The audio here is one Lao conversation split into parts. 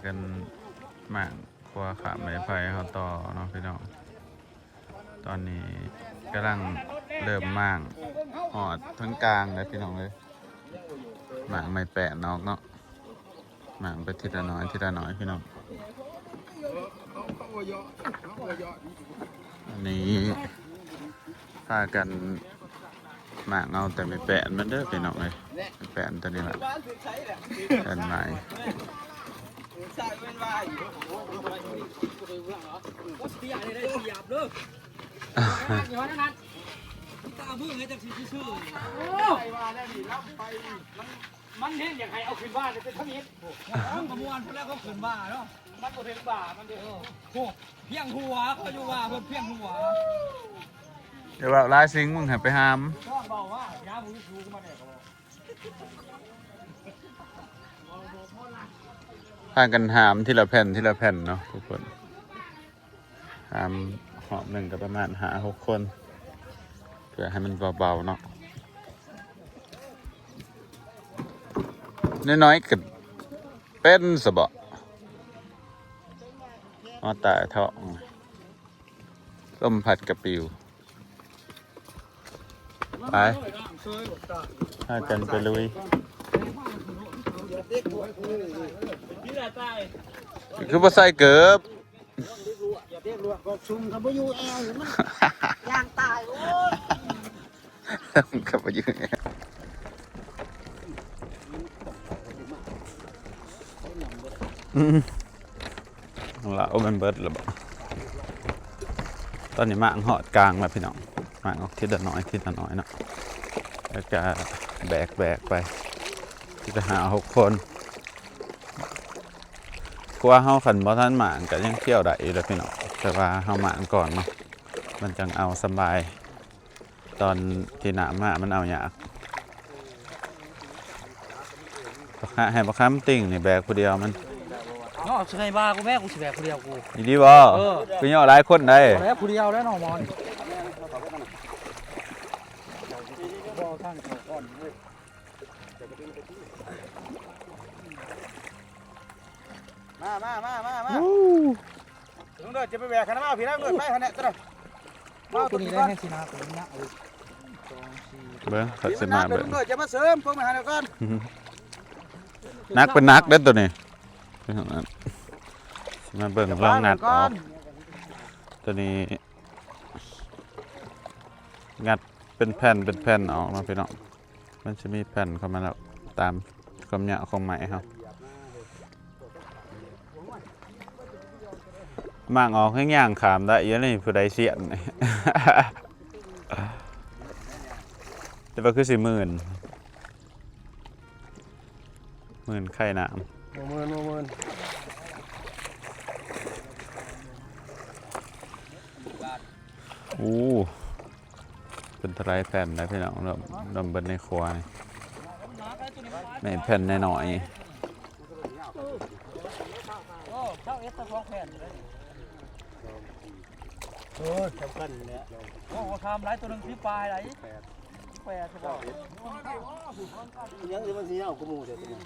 ກັນໝາກຄົວຂ້າມໄມ້ໄຜ່ເຮົາຕໍ່ເນາະພີ່ນ້ອງ. ຕອນນີ້ກຳລັງເລີ່ມໝາກ ຮອດທາງກາງແລ້ວພີ່ນ້ອງເອີຍ. ໝາກໄມ້ແປ້ນອອກເນາະ. ໝາກໄປທີລະໜ້ອຍ ທີລະໜ້ອຍພີ່ນ້ອງ. ອັນນີ້ພາກັນໝາກເອົາແຕ່ໄມ້ແປ້ນມັນເດີພີ່ນ້ອງເອີຍ. ໄມ້ແປ້ນຕົວນີ້ລະ ແປ້ນໄມ້. ມັນເຫັນຢາກໃຫ້ເອົາຂຶ້ນບ້ານເປັນທຳອິດ. ເອີ ມັນກະມ່ວນພຸ້ນແລ້ວ ເຂົາຂຶ້ນບ້າເນາະ. ມັນບໍ່ເຖິງບ້າມັນເດ້. ໂອ້ ພຽງຫົວ ເຂົາຢູ່ວ່າເພິ່ນພຽງຫົວ. ຢ່າເວົ້າຫຼາຍ ຊິງ ມຶງໃຫ້ໄປຫາມ. ພາກັນຫາມທີລະແຜ່ນ ທີລະແຜ່ນເນາະທຸກຄົນ. ຫາມຮອບໜຶ່ງກະປະມານຫ້າຫົກຄົນ ເພື່ອໃຫ້ມັນເບົາໆເນາະ. ນ້ອຍໆກະເປັນຊະເບາະ. ມາຕາຍທ້ອງ ລົມພັດກະປິວ. ໄປ ພາກັນໄປລຸຍ. ຄືບໍ່ໃສ່ເກີບ? ຊຸມກະບໍ່ຢູ່ແອວ ມັນຍ່າງຕາຍ. ໂອ້ຍ ກະບໍ່ຢູ່ແອວ. ອືມ ລະ ໂອ້ ມັນເບິດລະບໍ? ຕອນນີ້ໝາກຮອດກາງລະພີ່ນ້ອງ. ໝາກອອກທີລະໜ້ອຍ ທີລະໜ້ອຍເນາະ. ແລ້ວກະແບກ ແບກໄປ ທີລະຫ້າຫົກຄົນ. ຄົວເຮົາຄັນບໍ່ທັນໝາກກະຍັງທ່ຽວໄດ້ຢູ່ເດີພີ່ນ້ອງ. ແຕ່ວ່າເຮົາໝາກກ່ອນເນາະ ມັນຈັ່ງເອົາສະບາຍ. ຕອນທີ່ນ້ຳມາມັນເອົາຍາກ. ບັກຫະ ໃຫ້ບັກຄຳຕິ່ງນີ້ແບກຜູ້ດຽວມັນ. ເນາະ ຊິໃຫ້ວ່າກູແບກ ກູຊິແບກຜູ້ດຽວກູ. ອີ່ຫຼີບໍ? ເອີ ຄືຍໍຫຼາຍຄົນໄດ໋. ແບກຜູ້ດຽວແລ້ວເນາະໝໍນີ້. ມາ ມາ ມາ ມາ ມາ. ລຸງເດີດ ຈະໄປແບກຄັນມາ ເອົາພີ້ນະ ລຸງເດີດ ໄປຫັ້ນແຫຼະ ໂຕນັ້ນ. ໂອ້ ໂຕນີ້ໄດ້ແຮງຊິໜັກ ໂຕນີ້ໜັກເລີຍ. ສອງ ສີ່ ເບິ່ງ ຂ້ອຍຊິມາເບິ່ງ ລຸງເດີດ ຈະມາເສີມ ກົງໄປຫັ້ນກ່ອນ. ໜັກເປັນໜັກເດ້ໂຕນີ້. ຊິມາເບິ່ງ ລອງງັດອອກ. ໂຕນີ້ງັດເປັນແຜ່ນ ເປັນແຜ່ນອອກເນາະພີ່ນ້ອງ. ມັນຊິມີແຜ່ນເຂົ້າມາແລ້ວ ຕາມຄວາມຍາວຂອງໄມ້ເຮົາ. ໝາກອອກແຮງຍ່າງຂ້າມໄດ້ຢູ່ນີ້ ຜູ້ໃດຊຽນ. ແຕ່ວ່າຄືຊິມື່ນ ມື່ນໄຄນ້ຳ. ບໍ່ມື່ນ ບໍ່ມື່ນ. ໂອ້ ເປັນເທົ່າໃດແຜ່ນໄດ໋ພີ່ນ້ອງ. ລວມ ລວມເບິດໃນຄົວນີ້ ແມ່ນແຜ່ນນ້ອຍໆ. ໂອ້ ຊາວເອັດ ຊາວສອງແຜ່ນ. ໂອ້ຍ ສຳຄັນແຫຼະ. ໂອ້ ທຳຫຼາຍ ໂຕໜຶ່ງສິບປາຍໄດ໋. ແປດ ແປດ ຊາວເອັດ ຊາວເອັດ ຍັງຊິມັນຊິຍາວກວ່າໝູ່ແທ້ໂຕນີ້.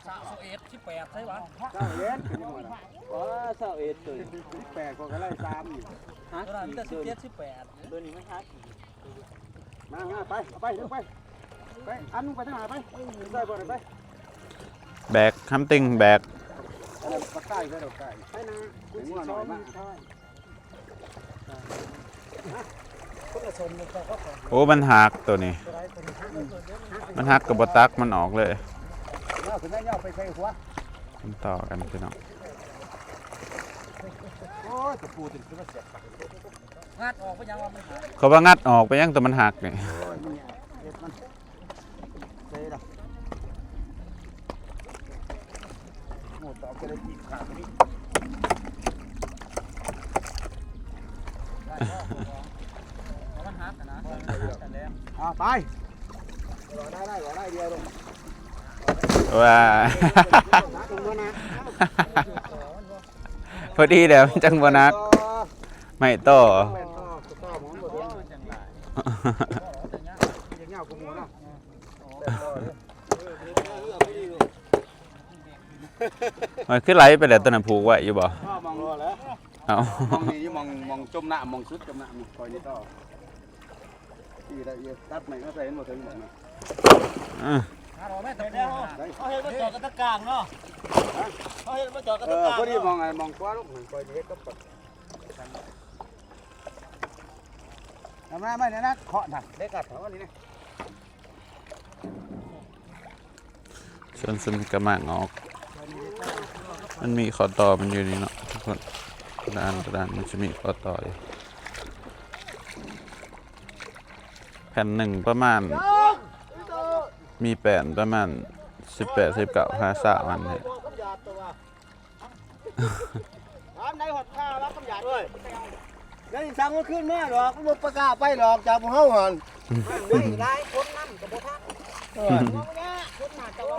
ຊາວເອັດ ສິບແປດ ໃຊ່ຫວາ? ຊາວເອັດ ໂອ້ ຊາວເອັດ ໂຕນີ້ ສິບແປດ ຂ້ອຍກະໄລ່ສາມຢູ່. ຮະ? ໂຕນັ້ນມີແຕ່ສິບເຈັດ ສິບແປດ ໂຕນີ້ມັນຫາກິນ. ມາ ມາ ໄປ ເອົາໄປ ເອົາໄປ ໄປ ອັນໜຶ່ງໄປທາງໜ້າໄປ ໄປ ໄປ ໄປ. ແບກ ຄຳຕິ່ງ ແບກ. ອັນນັ້ນປາກໄກ່ ໄປດອກໄກ່ ໄປນາ ກູຊິຊ້ອນ. ໂອ້ ມັນຫັກໂຕນີ້ ມັນຫັກກະບໍ່ຕັກມັນອອກເລີຍ. ມັນຕໍ່ກັນພີ່ນ້ອງ. ໂອ້ຍ ຕະປູຕົວນີ້ຄືວ່າສຽບ ງັດອອກໄປຫຍັງວະ ມັນຫັກ. ເຂົາວ່າງັດອອກໄປຫຍັງ ແຕ່ມັນຫັກນີ້. ໂອ້ຍ ມັນຫຍັງ ເຮັດມັນ ເຊລະ ໂອ້ ຕອກຈະໄດ້ຕີຂາດນີ້. ມັນຫັກນະ ເອົາໄປ ບໍ່ໄດ້ ບໍ່ໄດ້ດຽວລົງ ວ່າ ຕົງມານະ. ພໍດີແລ້ວ ມັນຈັ່ງບໍ່ໜັກ ໄມ້ຕໍ່. ແມ່ນຕໍ່ ຕໍ່ມັນບໍ່ໄດ້ ມັນຈັ່ງຫຼາຍ ມັນຈັ່ງຍາວກວ່າໝູ່ເນາະ. ແມ່ນຕໍ່ເດີ ເອີ ເຮັດແນວເຮືອໄປດີລູກ. ມັນຄືໄຫຼໄປແລ້ວ ຕອນນັ້ນຜູກໄວ້ຢູ່ບໍ່? ພໍແລ້ວ ເອົ້າ ມອງນີ້ຢູ່ ມອງ ມອງຈົມນ້ຳ ມອງສຸດຈົມນ້ຳນີ້ ຄ່ອຍນີ້ຕໍ່ ອີກໄດ້ອີກ ຕັດໄມ້ມາໃສ່ ເຫັນບໍ່ເຖິງໝ່ອງນັ້ນ ເອີ ເຮົາເຮັດມາຈອດກັນຕະກາງເນາະ ເຮົາເຮັດມາຈອດກັນຕະກາງ ເອີ ພໍດີ ເນາະ ມອງ ມອງຂວາລົງ ຂ້ອຍເຮັດກັບ ເອົາມາ ມານີ້ນະ ເຄາະນະ ເຫຼັກອັດເອົາອັນນີ້ນະ ສ່ວນ ສ່ວນກະໝາກງອກ ມັນມີຂໍ້ຕໍ່ມັນຢູ່ນີ້ເນາະທຸກຄົນ ກະດານ ກະດານມັນຊິມີຂໍ້ຕໍ່ຢູ່ ແຜ່ນໜຶ່ງປະມານ ມີແປ້ນປະມານສິບແປດ ສິບເກົ້າ ຫາຊາວອັນນີ້ ຖາມໄດ້ຮອດຄ່າວ່າຄຳຫຍາດເອີຍ ໄດ້ສັ່ງມັນຄືນມາດອກ ມັນບໍ່ປະກາໄປດອກຈາກພວກເຮົາຫັ້ນ ໄດ້ຫຼາຍຄົນນຳກໍບໍ່ທັນ ເອີ ຄົນມາແຕ່ວ່າ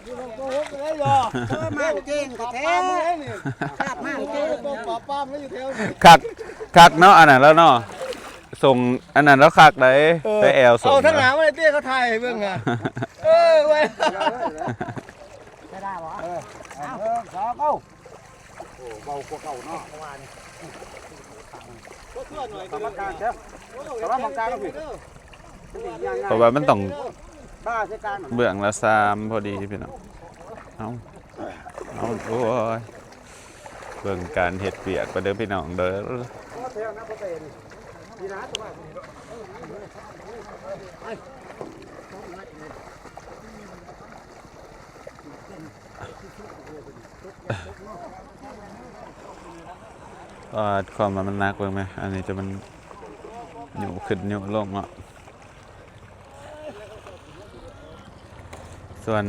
ຢູ່ນຳໂກຫົກໄດ້ດອກ ເອີ ມາເກັ່ງແທ້ໆ ປາບມາເກັ່ງ ປາບປາມແລ້ວຢູ່ແຖວນີ້ ຄັກ ຄັກເນາະ ອັນນັ້ນລະເນາະ ສົ່ງ ອັນນັ້ນລະຄັກໃດ ເອີ ໄປແອວສົ່ງ ເອົາທາງໜ້າມາເດ້ ເຂົາຖ່າຍໃຫ້ເບິ່ງຫາ ເອີ ໄວ້ ໄດ້ບໍ່? ເອີ ເອົາ ໜຶ່ງ ສອງ ເອົາ ໂອ້ ເບົາກວ່າເກົ່າເນາະ ກຳມະການແຖວ ກຳມະການເອົາ ເພາະວ່າມັນຕ້ອງເບື້ອງລະສາມພໍດີພີ່ນ້ອງ ເອົາ ເອົາ ໂອ້ຍ ເບິ່ງການເຮັດວຽກກ່ອນເດີພີ່ນ້ອງເດີ. ອາ ຄວາມວ່າມັນໜັກເບິ່ງແມ ອັນນີ້ຈະມັນໂຍກຂຶ້ນໂຍກລົງເນາະ. ສ່ວນ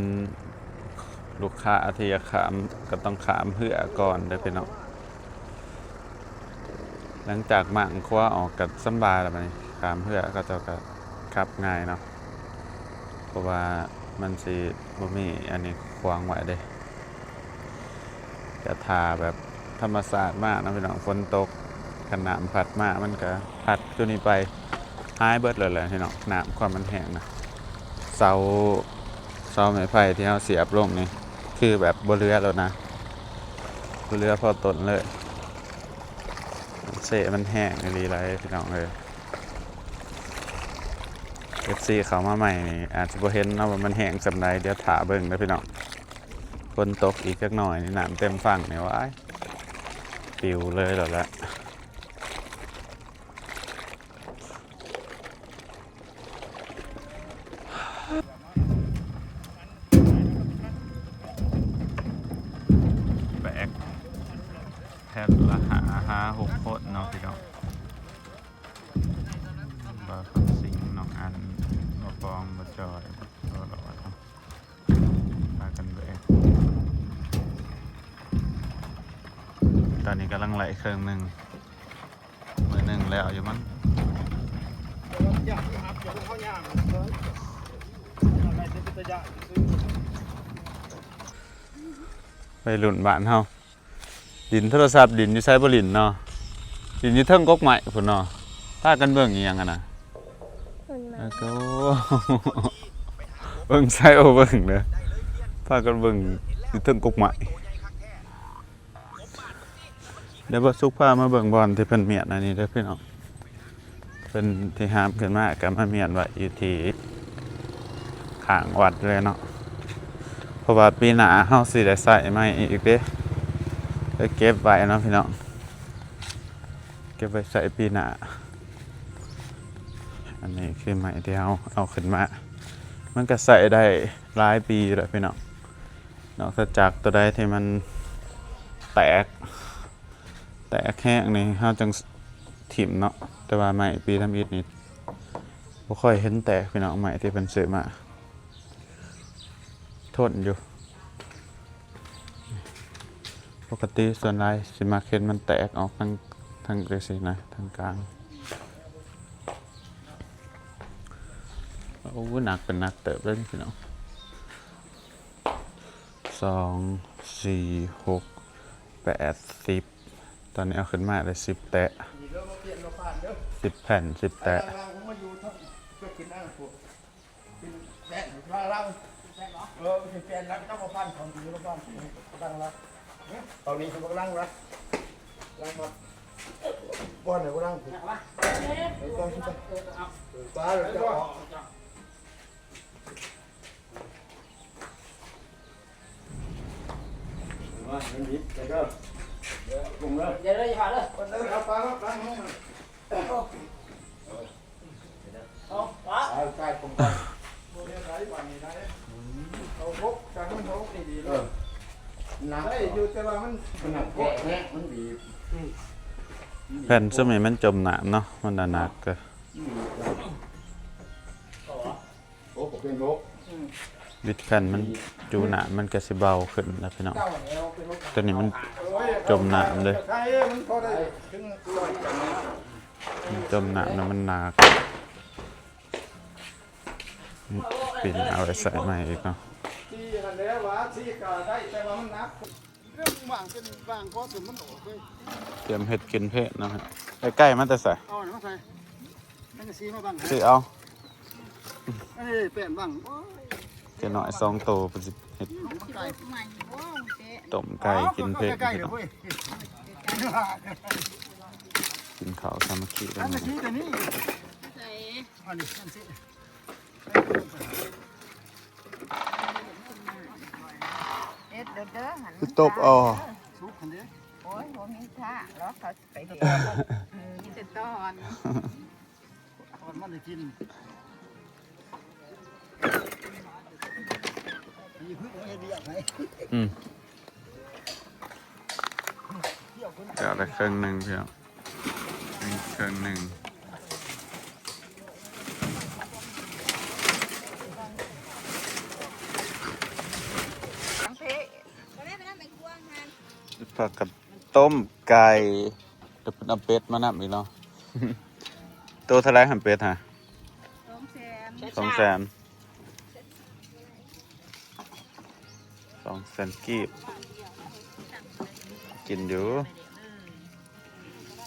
ລູກຄ້າທີ່ຢາກຂ້າມກໍຕ້ອງຂ້າມເຮືອກ່ອນເດີພີ່ນ້ອງ. ຫຼັງຈາກມ້າງຄວາອອກກໍສຳບາຍແລ້ວ ບາດນີ້ຂ້າມເຮືອເຂົາເຈົ້າກໍຂັບງ່າຍເນາະ ເພາະວ່າມັນຊິບໍ່ມີອັນນີ້ຂວາງໄວ້ເດ້. ຈະຖ້າແບບທຳມະຊາດມາເນາະພີ່ນ້ອງ ຝົນຕົກ ຄັນນ້ຳພັດມາ ມັນກະພັດຕົວນີ້ໄປ ຫາຍເບິດເລີຍແຫຼະພີ່ນ້ອງ. ນ້ຳຄວາມມັນແຫ້ງນະ ເສົາ ເສົາໄມ້ໄຜ່ທີ່ເຮົາສຽບລົງນີ້ ຄືແບບບໍ່ເຫຼືອແລ້ວນະ ບໍ່ເຫຼືອພໍຕົ້ນເລີຍ. ເຊມັນແຫ້ງອີ່ຫຼີຫຼາຍພີ່ນ້ອງເອີຍ. ເອັຟຊີເຂົ້າມາໃໝ່ນີ້ອາດຈະບໍ່ເຫັນເນາະວ່າມັນແຫ້ງສ່ຳໃດ ດຽວຖ້າເບິ່ງເດີພີ່ນ້ອງ. ຝົນຕົກອີກຈັກໜ້ອຍນີ້ ນ້ຳເຕັມຝັ່ງນີ້ ວ້າຍ ປິວເລີຍແລ້ວແຫຼະ. ແບກແພັກລະຫ້າ ຫ້າ ຫົກຄົນເນາະພີ່ນ້ອງ. ບ່າວຄຳສິງ ນ້ອງອັນ ບ່າວປອງ ບ່າວຈອຍ ບ່າວຫຼອດ ພາກັນແບກ. ຕອນນີ້ກຳລັງໄລ່ເຄິ່ງໜຶ່ງ ມື້ໜຶ່ງແລ້ວຢູ່ມັນ. ໄວລຸ້ນບ້ານເຮົາ ຫຼິ້ນໂທລະສັບ ຫຼິ້ນຢູ່ໃສບໍ່ຫຼິ້ນເນາະ ຫຼິ້ນຢູ່ເທິງກົກໄມ້ພຸ້ນເນາະ. ພາກັນເບິ່ງອີ່ຫຍັງຫັ້ນນະ? ເບິ່ງໝາກ ໂອ້ ເບິ່ງໃສບໍ່ເບິ່ງເດີ ພາກັນເບິ່ງຢູ່ເທິງກົກໄມ້. ດຽວບ່າວສຸກພາມາເບິ່ງບ່ອນທີ່ເພິ່ນມ້ຽນອັນນີ້ເດີພີ່ນ້ອງ. ເພິ່ນທີ່ຫາບຂຶ້ນມາກໍມາມ້ຽນໄວ້ຢູ່ທີ່ຂ້າງວັດເລີຍເນາະ ເພາະວ່າປີໜ້າເຮົາຊິໄດ້ໃຊ້ໄມ້ອີກເດ້ ໄດ້ເກັບໄວ້ເນາະພີ່ນ້ອງ ເກັບໄວ້ໃຊ້ປີໜ້າ. ອັນນີ້ຄືໄມ້ທີ່ເຮົາເອົາຂຶ້ນມາ ມັນກໍໃຊ້ໄດ້ຫຼາຍປີຢູ່ແລ້ວພີ່ນ້ອງ. ນອກຈາກຕົວໃດທີ່ມັນແຕກ ແຕກແຮງນີ້ເຮົາຈັ່ງຖິ້ມເນາະ ແຕ່ວ່າໄມ້ປີທຳອິດນີ້ບໍ່ຄ່ອຍເຫັນແຕກພີ່ນ້ອງ. ໄມ້ທີ່ເພິ່ນຊື້ມາທົນຢູ່ ປົກກະຕິສ່ວນຫຼາຍຊິມັກເຫັນມັນແຕກອອກທາງ ທາງຈັ່ງຊີ້ນະ ທາງກາງ. ໂອ້ ໜັກເປັນໜັກເຕີບເລີຍພີ່ນ້ອງ. ສອງ ສີ່ ຫົກ ແປດ ສິບ ຕອນນີ້ເອົາຂຶ້ນມາໄດ້ສິບແຕະ ສິບແຜ່ນ ສິບແຕະ. ເອີ ຊິປ່ຽນຫຼັງເຈົ້າບໍ່ຟັນ ຂອງດີບໍ່ຟັນ ຫຼັງລະ ເອົານີ້ຄືບໍ່ຫຼັງລະ ຫຼັງມາ ບໍ່ໃຫ້ບໍ່ຫຼັງ ເອີ ບໍ່ ເອີ ປາເຈົ້າອອກ ວ່າມັນດິບ ແລ້ວກໍປຸງເດີ ຢ່າເດີ ຢ່າເດີ ເອົາປາມາ ປາມາ ເອົາປາ ເອົາໃສ່ປຸງໄປ ບໍ່ໄດ້ໃສ່ບາດນີ້ໄດ້ ເອົາຫົກ ຈັກມັນຫົກດີໆ ເອີ ໜັກ ໄດ້ຢູ່ ແຕ່ວ່າມັນ ມັນໜັກແກະແຮງ ມັນດີບ ອືມ ແຜ່ນຊຸມນີ້ມັນຈົມນ້ຳເນາະ ມັນໜັກ ອືມ ໂອ້ ບໍ່ເປັນໂລກ ອືມ ບິດແຜ່ນມັນຈູນ້ຳ ມັນກໍຊິເບົາຂຶ້ນນະພີ່ນ້ອງ ໂຕນີ້ມັນຈົມນ້ຳເດ້ ມັນພໍໄດ້ເຖິງຮ້ອຍ ມັນຈົມນ້ຳແລ້ວມັນໜັກ ປິ່ນເອົາໄວ້ໃສ່ໃໝ່ອີກເນາະ ທີ່ຫັ້ນແຫຼະວ່າທີ່ກໍໄດ້ ແຕ່ວ່າມັນໜັກ ເລື່ອງວາງເປັນວາງພໍສົມມັນອອກເລີຍ ຕຽມເຮັດກິນເພະເນາະ ໄດ້ໄກ່ມາແຕ່ໃສ ເອົາອັນນັ້ນມາໃສ່ ສັງກະສີມາບັງ ຊື້ເອົາ ອັນນີ້ແປ້ນບັງ ໂອ້ຍ ເຈ້ນ້ອຍສອງໂຕ ເພິ່ນຊິເຮັດ ໃໝ່ບໍ່ເຕະ ຕົ້ມໄກ່ກິນເພະ ພີ່ນ້ອງ ກິນເຂົ້າສາມັກຄີກັນ ສັງກະສີຕົວນີ້ ໃສ່ ອັນນີ້ ອັນນີ້ ເຮັດເດີ ເດີ ຫັ້ນ ຄືຕົກເອົາ ສຸກຫັ້ນເດ້ ໂອ້ຍ ບໍ່ມີທາງດອກ ເຂົາຊິໄປເຮັດ ມີແຕ່ຕອນ ຕອນມັນໄດ້ກິນ ມີເພິ່ນເຮັດວຽກໃຫ້ ອືມ ແລ້ວໄດ້ເຄິ່ງໜຶ່ງ ພີ່ນ້ອງ ອີກເຄິ່ງໜຶ່ງ ພາກັນຕົ້ມໄກ່ ແລ້ວເພິ່ນເອົາເປັດມານຳອີກເນາະ ໂຕເທົ່າໃດຫັ້ນເປັດຫະ ສອງແສນ ສອງແສນ ສອງແສນກີບ ກິນຢູ່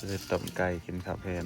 ເຮັດຕົ້ມໄກ່ກິນເຂົ້າເພນ